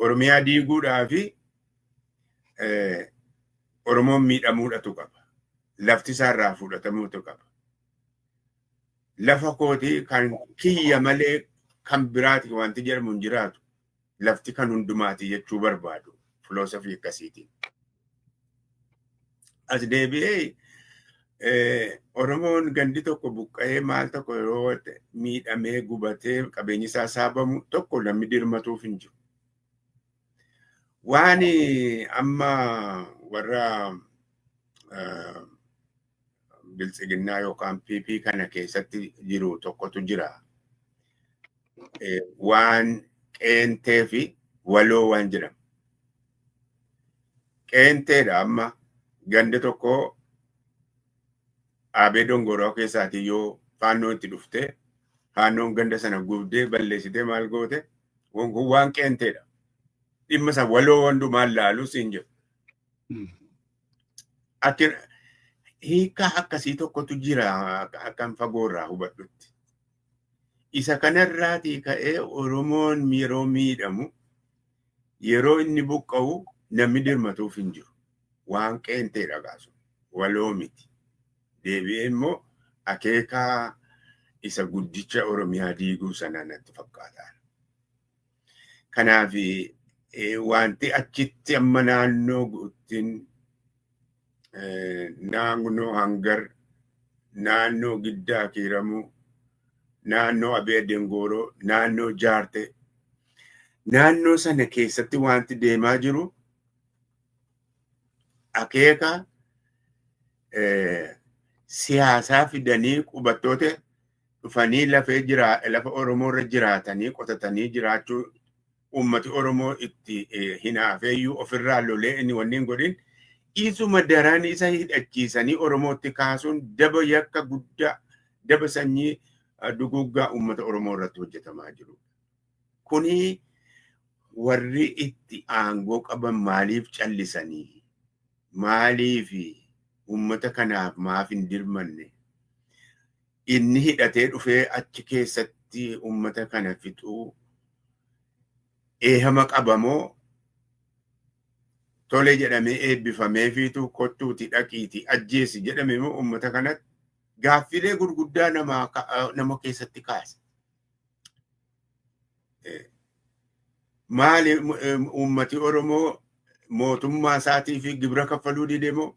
Oromiyaa diiguudhaa fi Oromoon miidhamuudhatu qaba. Lafti isaarraa fudhatamuutu qaba. Lafa kootii kan kiyya malee kan biraati wanti jedhamu hin jiraatu. Lafti kan hundumaati jechuu barbaadu filoosofii akkasiitiin. As deebi'ee Oromoon gandi tokko buqqa'ee maal tokko yeroo miidhamee gubatee qabeenyi isaa saabamu tokko namni dirmatuuf hin jiru. Waan amma warra Biltsiginnaa yookaan PP kana keessatti jiru tokkotu jira. Waan qeentee fi waloo waan jedhamu. Qeenteedha, amma ganda tokko Aabee Dongoroo keessaatii yoo faannoo itti dhuftee, faannoon ganda sana gubdee balleessitee maal goote, kun waan qeenteedha. Dhimma isa waloo hundumaan laalus hin jiru. Akki hiikaa akkasii tokkotu jira akkan fagoorraa hubadhutti. Isa kanarraatii ka'ee Oromoon yeroo miidhamu, yeroo inni buqqa'u, namni dirmatuuf hin jiru. Waan qeenteedha kaasu. Waloo miti. Deebi'ee immoo akeekaa isa guddicha Oromiyaa diiguu sana natti fakkaata. Kanaaf wanti achitti amma naannoo guuttiin, naannoo Hangar, naannoo Giddaa Kiiramuu, naannoo Abee Dengooroo, naannoo Jaarte, naannoo sana keessatti wanti deemaa jiru akeeka siyaasaa fidanii qubattoota dhufanii lafee jira lafa Oromoo irra jiraatanii qotatanii jiraachuu, uummati Oromoo itti hinaafeeyyuu ofirraa lolee inni wanni hin godhin, isuma daran isa hidhachiisanii Oromootti kaasuun daba yakka guddaa, daba sanyii duguuggaa uummata Oromoo irratti hojjetamaa jiru. Kuni warri itti aangoo qaban maaliif callisanii? Maaliif uummata kanaaf maaf hin dirmanne? Inni hidhatee dhufee achi keessatti uummata kana fixuu eehama qabamoo, tole jedhamee eebbifameefiitu kottuuti dhaqiiti ajjeesi jedhame immoo uummata kanatti gaaffilee gurguddaa nama keessatti kaasa. Maali, uummati Oromoo mootummaa isaatii fi gibira kaffaluu dide moo,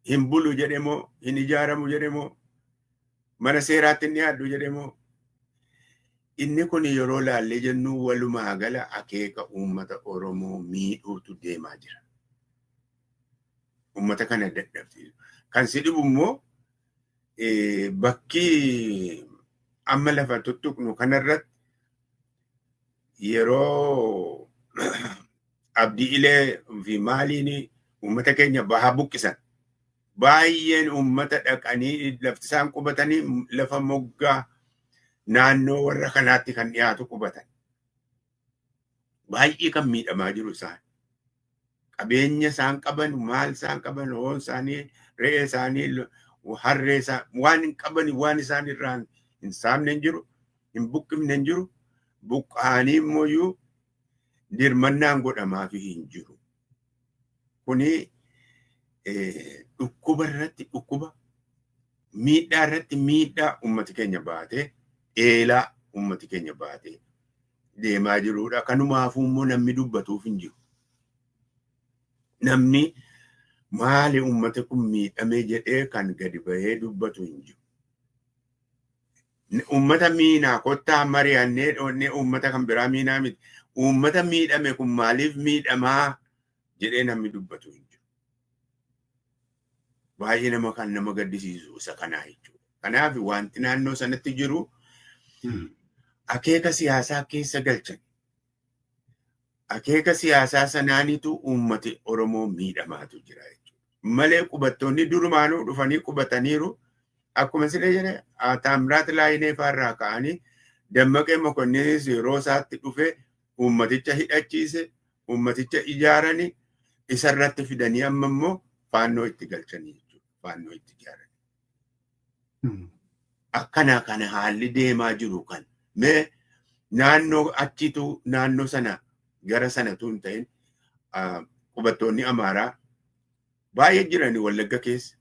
hin bulu jedhe moo, hin ijaaramu jedhe moo, mana seeraatti hin dhiyaadhu jedhe moo? Inni kun yeroo laallee jennu walumaa gala akeeka uummata Oromoo miidhuutu deemaa jira. Uummata kana dadhabsiisu. Kan si dhibu immoo bakki amma lafa tuttuqnu kanarratti yeroo Abdii Ilee fi maaliin uummata keenya bahaa buqqisan. Baay'een uummata dhaqanii lafti isaan qubatanii lafa moggaa naannoo warra kanaatti kan dhiyaatu qubatan. Baay'ee kan miidhamaa jiru isaan. Qabeenya isaan qaban, maal isaan qaban, hoon isaanii, re'ee isaanii, harree isaan waan hin qaban, waan isaan irraa hin saamne hin jiru, hin buqqifne hin jiru, buqqa'anii immoo dirmannaan godhamaafi hin jiru. Kuni dhukkuba irratti dhukkuba, miidhaa irratti miidhaa uummati keenya baatee, eelaa uummati keenya baatee deemaa jirudha. Kanumaafuu immoo namni dubbatuuf hin jiru. Namni maali uummati kun miidhamee jedhee kan gadi bahee dubbatu hin jiru. Uummata miinaa kottaa mari'annee dhoonnee uummata kan biraa miinaa miti. Uummata miidhame kun maaliif miidhamaa jedhee namni dubbatu hin jiru. Baay'ee nama kan nama gaddisiisu isa kanaa jechuudha. Kanaaf wanti naannoo sanatti jiru akeeka siyaasaa keessa galchan. Akeeka siyaasaa sanaanitu uummati Oromoo miidhamaatu jira jechuudha. Malee qubattoonni durumaanuu dhufanii qubataniiru. Akkuma sila jedhe, Taamiraat Laayinee fa'arraa ka'anii Dammaqee Mokonninis yeroo isaatti dhufee uummaticha hidhachiise, uummaticha ijaaranii isarratti fidanii amma immoo faannoo itti galchanii jechuudha. Faannoo itti ijaaranii. Akkana kana haalli deemaa jiru kan. Mee Naannoo achitu naannoo sana gara sanatu hin ta'in qubattoonni Amaaraa baay'ee jirani Wallagga keessa.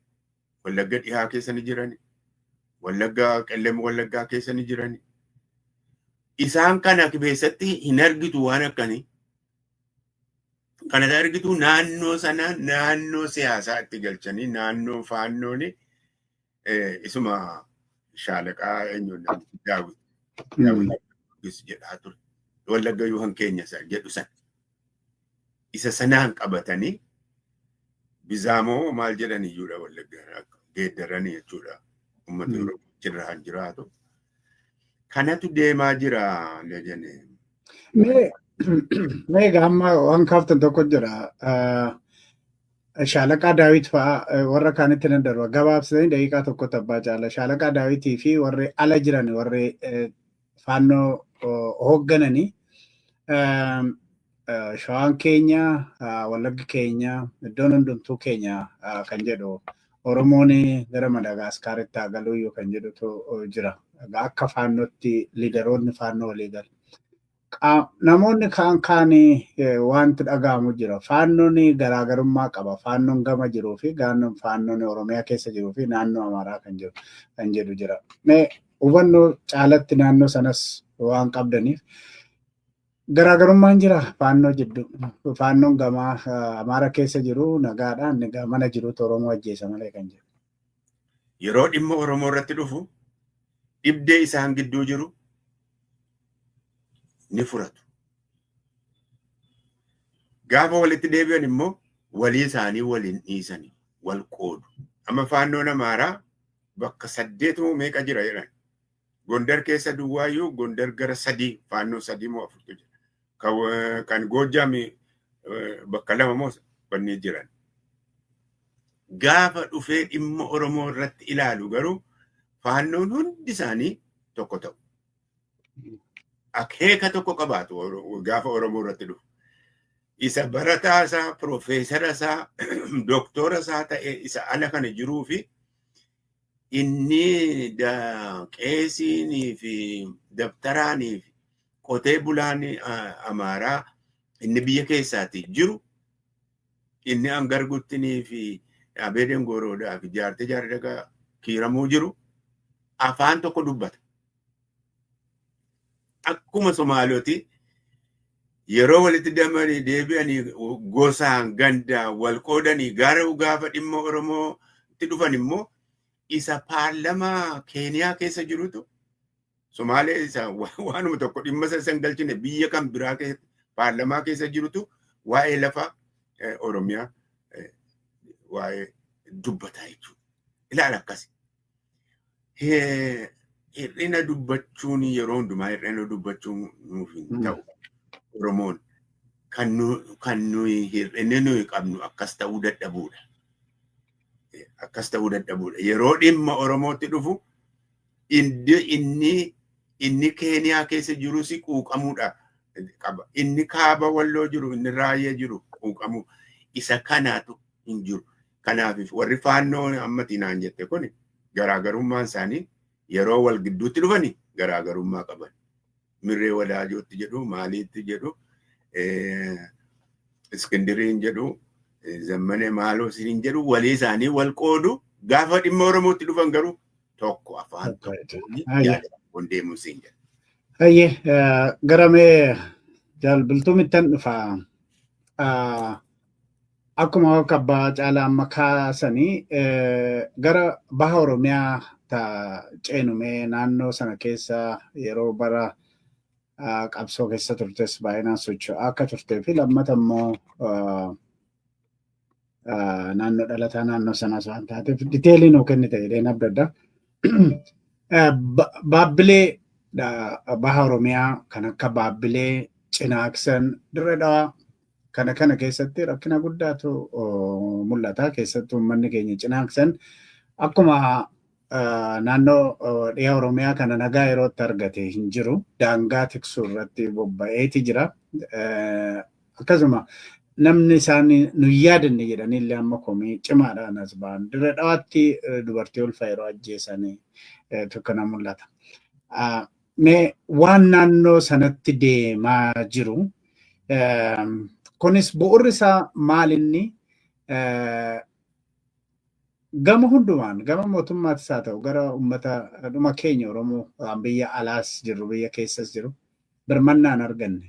Wallagga dhihaa keessa ni jirani. Wallagga Qellem Wallaggaa keessa ni jirani. Isaan kana keessatti hin argitu waan akkanii. Kana argitu naannoo sana naannoo siyaasaa itti galchanii naannoo faannooni isuma shaalaqaa eenyuun Daawit. Daawit jedhaa ture. Wallagga yoo kan keenya jedhu sana. Isa sanaan qabatanii bizaamoo maal jedhan iyyuudha Wallagga geeddaranii jechuudha. Uummata Oromoo achirra kan jiraatu. Kanatu deemaa jira jennee. Mee egaa amma waan kaaftan tokko jira. Shaalaqaa Daawit fa'aa warra kaanitti nan darba. Gabaabsanii daqiiqaa tokkotti abbaa caala. Shaalaqaa Daawitii fi warri ala jiran warri faannoo hooggananii shawaan keenya, Wallaggi keenya, iddoon hundumtuu keenya kan jedhu Oromoon gara Madagaskaaritti haa galuyyuu kan jedhutu jira. Akka faannootti liidaroonni faannoo walii galu. Namoonni kaan kaan wanti dhaga'amu jira. Faannoon garaagarummaa qaba. Faannoon gama jiruu fi faannoon Oromiyaa keessa jiruu fi naannoo Amaaraa kan jiru kan jedhu jira. Mee hubannoo caalatti naannoo sanas waan qabdaniif garaagarummaan jira faannoo jidduu. Faannoon gamaa Amaara keessa jiru nagaadhaan gamana jirutu Oromoo ajjeesa malee kan jiru. Yeroo dhimma Oromoo irratti dhufu dhibdee isaan gidduu jiru ni furatu. Gaafa walitti deebi'an immoo walii isaanii waliin dhiisanii wal qoodu. Amma faannoon Amaaraa bakka saddeet moo meeqa jira jedhan. Gondar keessa duwwaayyuu Gondar gara sadii faannoo sadii moo afurtu jira. Kan Goojjaam bakka lama moo wanni jiran. Gaafa dhufee dhimma Oromoo irratti ilaalu garuu faannoon hundi isaanii tokko ta'u. Akeeka tokko qabaatu gaafa Oromoo irratti dhufu. Isa barataa isaa, piroofeesara isaa, doktora isaa ta'e isa ala kana jiruu fi inni qeesiinii fi dabtaraanii fi qotee bulaan Amaaraa inni biyya keessaati jiru inni angarguttinii fi abeedeen gooroodhaa fi jaartee jaardagaa kiiramuu jiru afaan tokko dubbata. Akkuma Somaalooti yeroo walitti damanii deebi'anii gosaan gandaan wal qoodanii gara gaafa dhimma Oromootti dhufan immoo isa paarlamaa Keeniyaa keessa jirutu Somaalee isa waanuma tokko dhimma isa hin galchine biyya kan biraa paarlamaa keessa jirutu waa'ee lafa Oromiyaa waa'ee dubbataa jechuudha. Ilaala akkasi. Hir'ina dubbachuun yeroo hundumaa hir'ina dubbachuun nuuf hin ta'u. Oromoon kan nuyi hir'inni nuyi qabnu akkas ta'uu dadhabuudha. Akkas ta'uu dadhabuudha. Yeroo dhimma Oromootti dhufu inni Keeniyaa keessa jirus quuqamuudha qaba. Inni kaaba walloo jiru, inni raayyaa jiru quuqamu. Isa kanaatu hin jiru. Kanaaf warri faannoo ammati naan jette kun garaagarummaan isaanii yeroo wal gidduutti dhufani garaagarummaa qaban. Mirree wadaajootti jedhu, maaliitti jedhu, Iskindiriin jedhu, Zammane maaloo isiniin jedhu walii isaanii wal qoodu gaafa dhimma Oromootti dhufan garuu tokko afaan tokkoon yaada tokkoon deemuu siin jedha. Hayyee gara mee jaalbiltuumittan dhufa. Akkuma akka abbaa caalaa amma kaasanii gara baha Oromiyaa ceenumee naannoo sana keessa yeroo bara qabsoo keessa turtes baay'inaan socho'aa akka turtee fi lammata immoo naannoo dhalataa naannoo sanaas waan taateef detail nuu kennite jedheen abdadda. Baabbilee baha Oromiyaa kan akka Baabbilee, Cinaaksan, Dirree Dhawaa kana kana keessatti rakkina guddaatu mul'ata. Keessattuu uummanni keenya Cinaaksan akkuma naannoo dhiha Oromiyaa kana nagaa yeroo itti argate hin jiru. Daangaa tiksuu irratti bobba'eeti jira. Akkasuma namni isaan nu yaadanne jedhanii illee amma komii cimaadhaan as ba'an. Dirree Dhawaatti dubartii ulfa yeroo ajjeesanii tokko na mul'ata. Mee waan naannoo sanatti deemaa jiru, kunis bu'urri isaa maalinni, gama hundumaan, gama mootummaatis haa ta'u, gara uummata dhuma keenya Oromoo biyya alaas jiru, biyya keessas jiru, birmannaan arganne.